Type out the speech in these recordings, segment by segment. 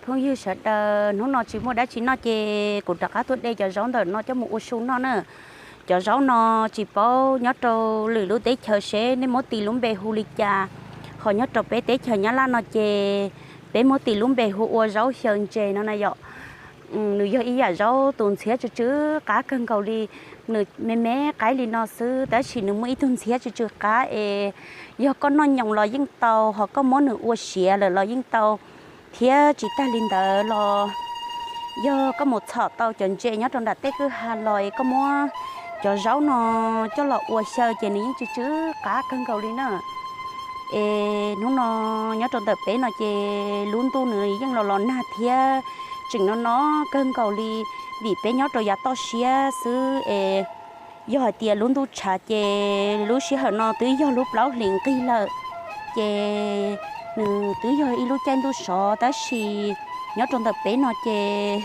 Phooj ywg sawv daws, hnub no tsis muaj dab tsi noj ces kuv rov qab tuaj de cov zaub ntawm no coj mus ua su noj na. Cov zaub no tsis paub nyob rau lwm lub teb chaws seb nej muab tis lub npe hu li cas, ho nyob rau peb teb chaws Nyab Laj no ces peb muab tis lub npe hu ua zaub xyaw ntses no na yom. Nws yog ib yam zaub tus ntxhiab tsw tsw qab kawg nkaus li. Nws me me qaib li no xwb tab sis nws muaj ib tug ntxhiab tsw tsw qab es yog koj noj nyoos los yeej tau, ho koj muab nws ua siav lawm los yeej tau, thiab tsis tag li ntawd los yog koj mus txhom tau cov ntses nyob rau nram tej kwj ha los es koj muab cov zaub no coj los ua xyaw ces nws yeej tsw tsw qab kawg nkaus li na. Es hnub no nyob rau ntawm peb no ces lub ntuj nws yeej los los nag thiab tseem no no kawg nkaus li, vim peb nyob rau yav toj siab xwb es yog hais tias lub ntuj tshav ces lub sij hawm no twb yog lub plaub hlis nqig lawm, ces nws twb yog ib lub caij ntuj sov tab sis nyob rau ntawm peb no ces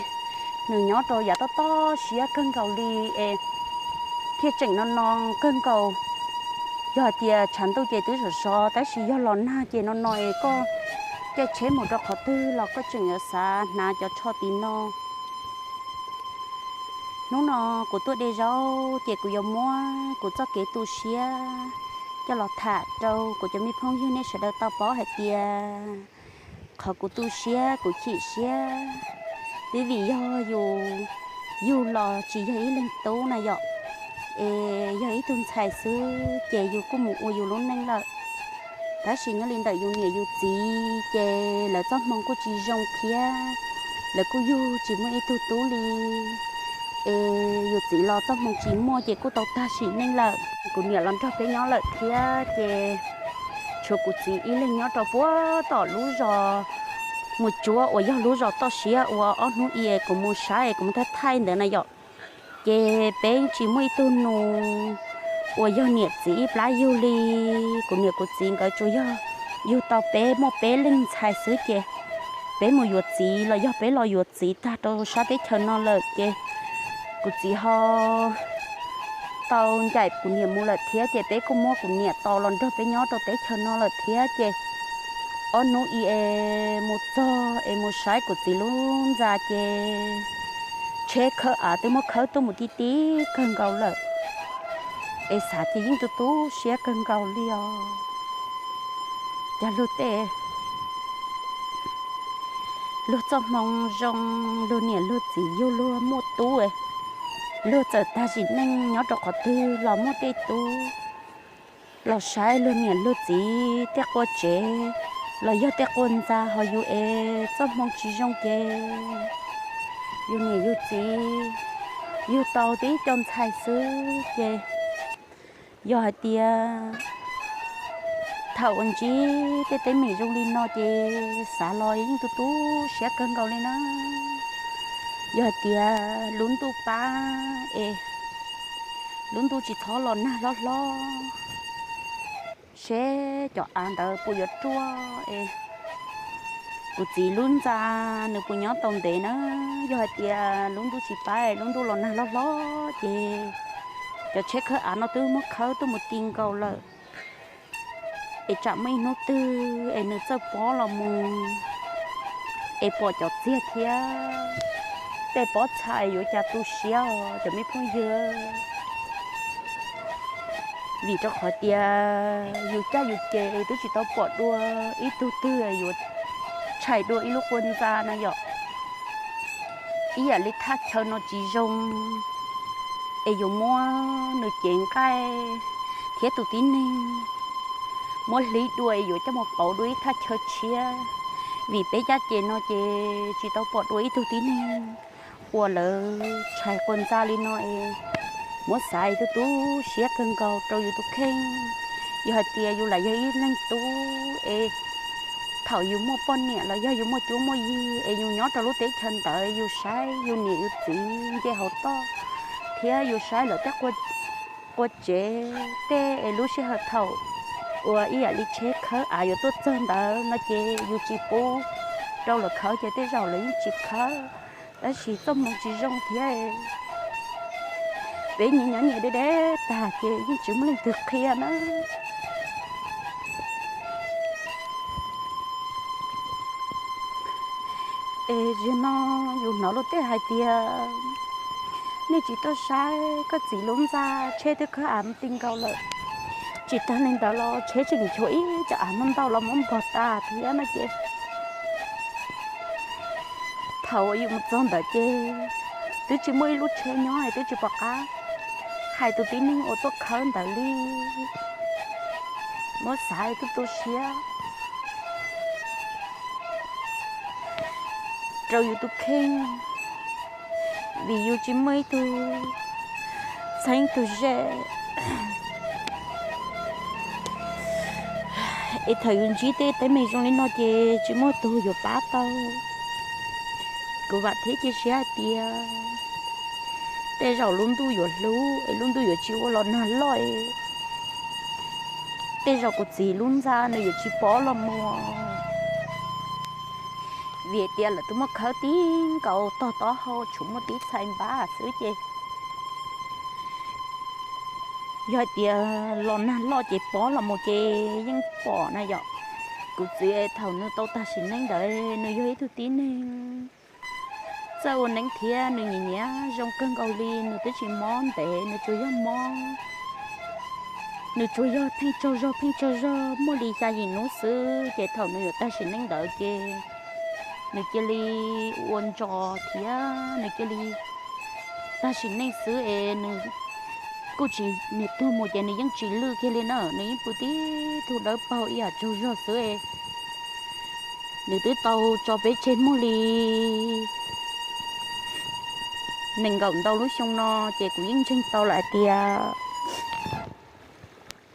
nws nyob rau yav toj toj siab kawg nkaus li es thiaj tseem no no kawg nkaus. Yog hais tias tshav ntuj ces twb sov sov tab sis yog los nag ces no no es koj caij tsheb mus rau qhov twg los koj tseem yuav xav hnav cov tsho tim no. Hnub no kuv tuaj de zaub ces kuv yuav muab kuv txoj kev tu siab coj los tham rau kuv cov me phooj ywg nej sawv daws tau paub hais tias qhov kuv tu siab kuv chim siab twb vim yog yus, yus los tsis yog ib leeg tub na yom, es yog ib tug ntxhais xwb ces yus kuj mus ua yus lub neej lawm. Tab sis nyob li ntawm yus niam yus txiv ces lawv txoj hmoo kuj tsis zoo thiab, lawv kuj yug tsis muaj ib tug tub li. Es yus txiv los txoj hmoo tsis muaj ces kuj tau tag sim neej lawm. Kuv niam los nrog peb nyob lawm thiab ces tshuav kuv txiv ib leeg nyob rau puag tom lub zos Mus Tsuab uas yog lub zos toj siab uas ob hnub i kuv mus saib kuv mus thaij thaij ntawd na yom. Ces peb tsis muaj ib tug nus uas yog niam txiv ib plab yug li. Kuv niam kuv txiv nkawd tsuas yog yug tau peb muaj peb leeg ntxhais xwb ces peb mus yuav txiv los yog peb los yuav txiv tag rau sab teb chaws no lawm ces kuv txiv ho tau ncaim kuv niam mus lawm thiab ces peb kuj muab kuv niam tos los nrog peb nyob rau teb chaws no lawm thiab ces ob hnub i es mus txog es mus saib kuv txiv lub ntxa ces tsheb khawb av twb muab khawb tuaj mus ti ti kawg nkaus lawm. Es xav ces yeej tu tu siab kawg nkaus li os. Cas luag tej, luag txoj hmoo zoo, luag niam luag txiv yug luag muaj tub, luag txawm tag sim neej nyob rau qhov twg los muaj tej tub los saib luag niam luag txiv tej qua tsev los yog tej qua ntxa, ho yus es txoj hmoo tsis zoo ces yus niam yus txiv yug tau tib co ntxhais xwb ces yog hais tias thaum uas ntsib tej teeb meem zoo li no ces xav los yeej tu tu siab kawg nkaus li na. Yog hais tias lub ntuj pab es lub ntuj tsis txhob los nag hlob hlob seb cov av ntawd puas yuav ruaj es kuv txiv lub ntxa nws puas nyob tau ntev na. Yog hais tias lub ntuj tsis pab, lub ntuj los nag hlob hlob ces cov tsheb khawb av no twb muab khawb tuaj mus ti nkaus lawm es tsam muaj ib hnub twg es nws txawj pob los mus es pom cov txiag thiab tej pob txha yuav cas tu siab os cov me phooj ywg. Vim rau qhov tias yus caj yus ces twb tsis tau pom dua ib tug twg yuav tshais dua ib lub qua ntxa na yom. Ib yam li thaj chaw no tsis zoo es yuav muab nws cev nqaij thiab tus tib neeg muab hlib dua es yuav coj mus pauv dua ib thaj chaw tshiab. Vim peb caj ces no ces tsis tau pom dua ib tug tib neeg uas lawv tshais qua ntxa li no es muab xav tu tu siab kawg nkaus rau yus tus kheej. Yog hais tias yus lam yog ib leeg tub es thaum yus muaj poj niam los yog yus muaj cuab muaj yig es yus nyob rau lub teb chaws ntawd yus saib yus niam yus txiv nce hauv toj thiab yus saib lawv tej qua tsev tej es lub sij hawm thaum uas ib yam li tsheb khawb av yuav tuaj txog ntawd no ces yus tsis pub rau lawv khawb ces tej zaum lawv yeej tsis khawb. Tab sis txoj hmoo tsis zoo thiab peb nyias nyob nyias deb deb tag ces yeej tsis muaj leej twg qhia na. Zaum no yus hnov luag tej hais tias nej tsis tuaj saib koj txiv lub ntxa, tsheb twb khawb av mus ti nkaus lawm. Tsis tag li ntawd los tsheb tseem nchuav ib co av ntau ntau los muab npog tas thiab no ces thaum uas yus mus txog ntawd ces twb tsis muaj ib lub tsheb nyob, twb tsis pom qab hais tus tib neeg uas tuaj khawb ntawd li. Muab xav twb tu siab rau yus tus kheej, vim yus tsis muaj ib tug txheeb tug ze. Es thaum yus ntsib tej teeb meem zoo li no ces tsis muaj tug yuav pab tau. Kuv vam thiab cia siab hais tias tej zaum lub ntuj yuav hlub es lub ntuj yuav tsis ua los nag loj, tej zaum kuv txiv lub ntxa nws yuav tsis poob los mus, vim tias lawv twb muab khawb tib nkaus tog taub hau tshuav muaj tib txhais npab xwb ces yog hais tias los nag loj ces poob los mus ces yeej pom na yom. Kuv txiv thaum nws tau tag sim neej ntawd nws yog ib tug tib neeg txawj ua neeb thiab nws nyiam nyiam zoo kawg nkaus li, nws twb tsis mob ntev, nws tsuas yog mob, nws tsuas yog pheej tsaug zog pheej tsaug zog muaj li xya yim hnub xwb ces thaum nws yuav tag sim neej ntawd ces nws cia li ua ntsos thiab nws cia li tag sim neej xwb es nws kuj tsis, nws tuag mus ces nws yeej tsis lwj kiag li na, nws yeej pw tib tug dawb paug ib yam tsaug zog xwb es nws twb tau tso peb tseg muaj li nees nkaum ntau lub xyoo no ces kuv yeej ntseeg tau lawm hais tias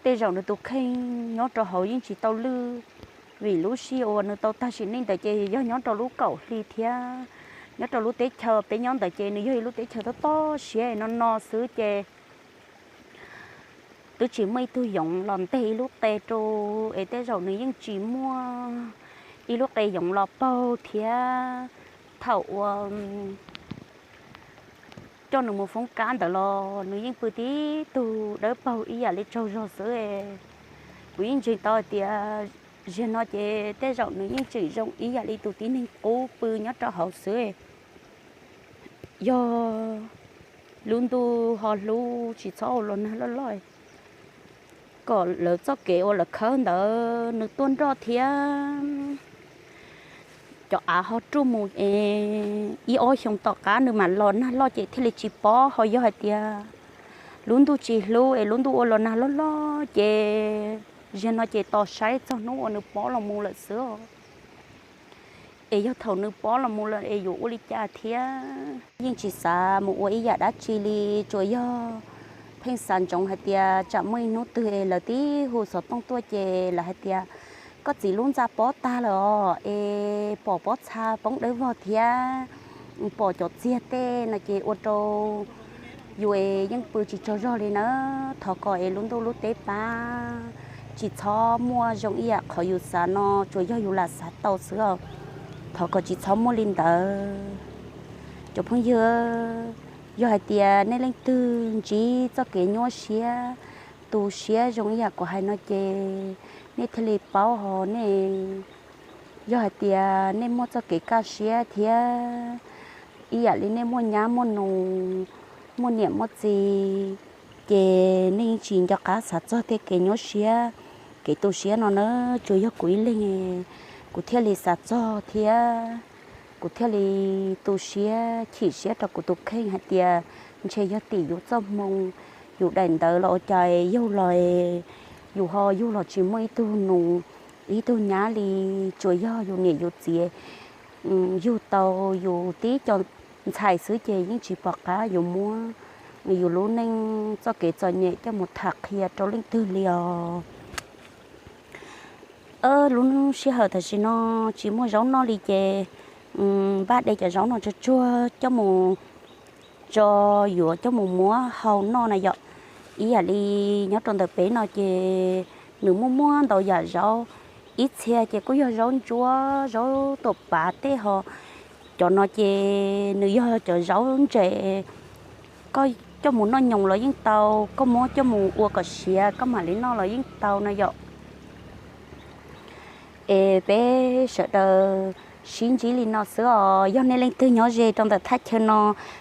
tej zaum nws tus kheej nyob rau hauv yeej tsis tau lwj, vim lub sij uas nws tau tag sim neej ntawd ces yog nyob rau lub kaum hli thiab nyob rau lub teb chaws peb nyob ntawd ces nws yog ib lub teb chaws tob tob siab no no xwb ces twb tsis muaj ib tug yoov los nteg ib lub qe rau es tej zaum nws yeej tsis muaj ib lub qe yoov los paug thiab thaum uas coj nws mus foob kab ntawd los nws yeej pw tib tug dawb paug ib yam li tsaug zog xwb. Kuv yeej ntseeg tau hais tias zaum no ces tej zaum nws yeej tseem zoo ib yam li tus tib neeg qub pw nyob rau hauv xwb. Yog lub ntuj ho hlub tsis txhob ua los nag loj loj kom lawv txoj kev uas lawv khawb ntawd nws tuaj nroj thiab cov av ho ruj mus es ib ob xyoos tom qab nws mam los nag loj ces thiaj li tsis poob. Ho yog hais tias lub ntuj tsis hlub es lub ntuj ua los nag loj loj ces zaum no ces tos saib txog hnub uas nws poob los mus lawm xwb. Es yog thaum nws poob los mus lawm es yuav ua li cas thiab? Yeej tsis xav mus ua ib yam dab tsi li, tsuas yog pheej xav ntsoov hais tias tsam muaj ib hnub twg es lawv tib hu xov tooj tuaj ces lawv hais tias koj txiv lub ntxa poob tag lawm os, es pom pob txha poob dawb vog thiab pom cov txiag tej no ces ua rau yus es yeej pw tsis tsaug zog li na. Thov kom es lub ntuj lub teb pab, tsis txhob muaj zoo ib yam qhov yus xav no, tsuas yog yus lam xav tau xwb os. Thov kom tsis txhob muaj li ntawd. Cov phooj ywg, yog hais tias nej leej twg ntsib txoj kev nyuaj siab, tu siab zoo ib yam kuv hais no ces nej thiaj li paub hos nej. Yog hais tias nej muaj txoj kev kaj siab thiab ib yam li nej muaj nyab muaj nus, muaj niam muaj txiv, ces nej yeej tsis nco qab xav txog tej kev nyuaj siab, kev tu siab no na. Tsuas yog kuv ib leeg, kuv thiaj li xav txog thiab kuv thiaj li tu siab chim siab rau kuv tus kheej hais tias ntshe yog tim yus txoj hmoo, yus daim ntawv los ua cas yug los, yus ho yug los tsis muaj ib tug nus, ib tug nyab li, tsuas yog yus niam yus txiv yug tau yus tib co ntxhais xwb ces yeej tsis pom qab yus muab yus lub neej txoj kev txom nyem coj mus tham qhia rau leej twg li os. Lub sij hawm tam sim no tsis muaj zaub noj li ces npaj de cov zaub no tsuag tsuag coj mus tso, yuav coj mus muab hau noj na yom. Ib yam li nyob rau ntawm peb no ces nws muaj muaj ntau yam zaub, ib txhia ces kuj yog zaub ntsuab, zaub tuam pav tej ho. Cov no ces nws yog cov zaub ntses, koj coj mus noj nyoos los yeej tau, koj muab coj mus ua kom siav koj mam li noj los yeej tau no yom. Es peb sawv daws Sib ntsib li no xwb os, yog nej leej twg nyob ze rau ntawm thaj chaw no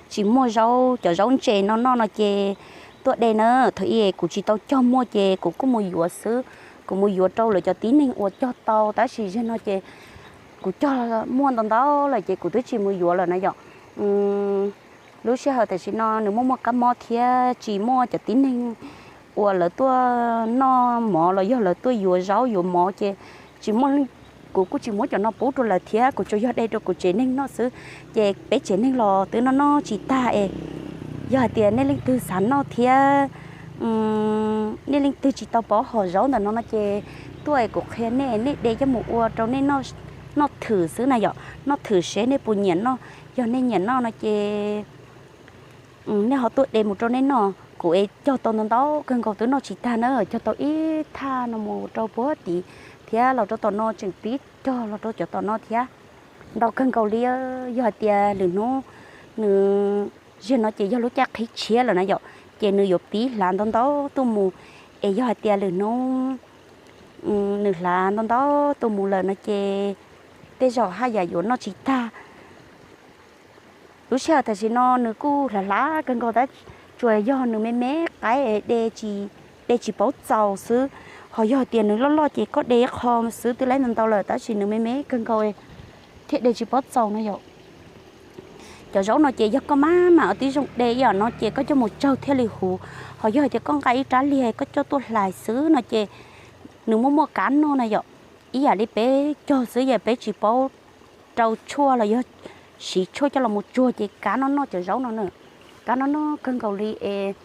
tsis muaj zaub, cov zaub ntses no noj no ces tuaj de na. Thaum ub kuv tsis tau cog muaj ces kuv kuj mus yuav xwb, kuv mus yuav rau lawv cov tib neeg uas cog tau, tab sis zaum no ces kuv cog muaj ntau ntau lawm ces kuv twb tsis mus yuav lawm na yom. Lub sij hawm tam sim no nws muaj muaj kab mob thiab tsis muaj cov tib neeg uas lawv tuaj noj mov los yog lawv tuaj yuav zaub yuav mov ces tsis muaj, kuv kuj tsis muab cov no pub rau lawv thiab, kuv tsuas yog de rau kuv tsev neeg noj xwb. Ces peb tsev neeg los twb noj noj tsis tag es, yog hais tias nej leej twg xav noj thiab nej leej twg tsis tau paub hom zaub ntawm no no ces tuaj es kuv qhia nej, nej de coj mus ua rau nej noj thwm xwb na yom, noj thwm seb nej puas nyiam noj. Yog nej nyiam noj no ces nej ho tuaj de mus rau nej noj. Kuv es cog tau ntau ntau kawg nkaus twb noj tsis tag na, cog tau ib thaj no mus rau puag tid thiab los rau tom no tseem pib cog los rau cov tom no thiab. Ntau kawg nkaus li, yog hais tias lwm hnub nws, zaum no ces yog lub caij qhib tshiab lawm na yom, ces nws yuav pib hlav ntau ntau tuaj mus. Es yog hais tias lwm hnub nws hlav ntau ntau tuaj mus lawm no ces tej zaum haj yam yuav noj tsis tag. Lub sij hawm tam sim no nws kuj hlav hlav kawg nkaus tab tsuas yog nws me me qaib es de tsis paub txaus xwb. Ho yog tias nws loj loj ces koj de ib qho xwb twb laib ntau ntau lawm, tab sis nws me me kawg nkaus thiaj de tsis paub txaus no yom. Cov zaub no ces yog koj maj mam ua tib zoo de ib yam no ces koj coj mus tsawg thiaj li huv. Ho yog tias koj nqa ib rab liag koj coj tuaj hlais xwb no ces nws muaj muaj kab noj na yom. Ib yam li peb cog xwb yom, peb tsis paub rau tshuaj los yog siv tshuaj coj los mus tsuag ces kab noj noj cov zaub no na. Kab noj noj kawg nkaus li es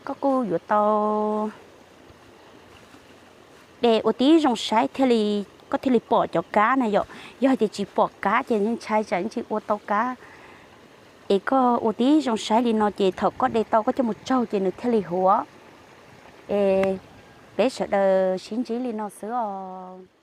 koj kuj yuav tau de ua tib zoo saib thiaj li, koj thiaj li pom cov kab na yom. Yog hais tias tsis pom kab ces ntshai tsam tsis ua tau kab. Es koj ua tib zoo saib li no ces thaum koj de tau koj coj mus tsawg ces nws thiaj li huv. Es peb sawv daws sib ntsib li no xwb os.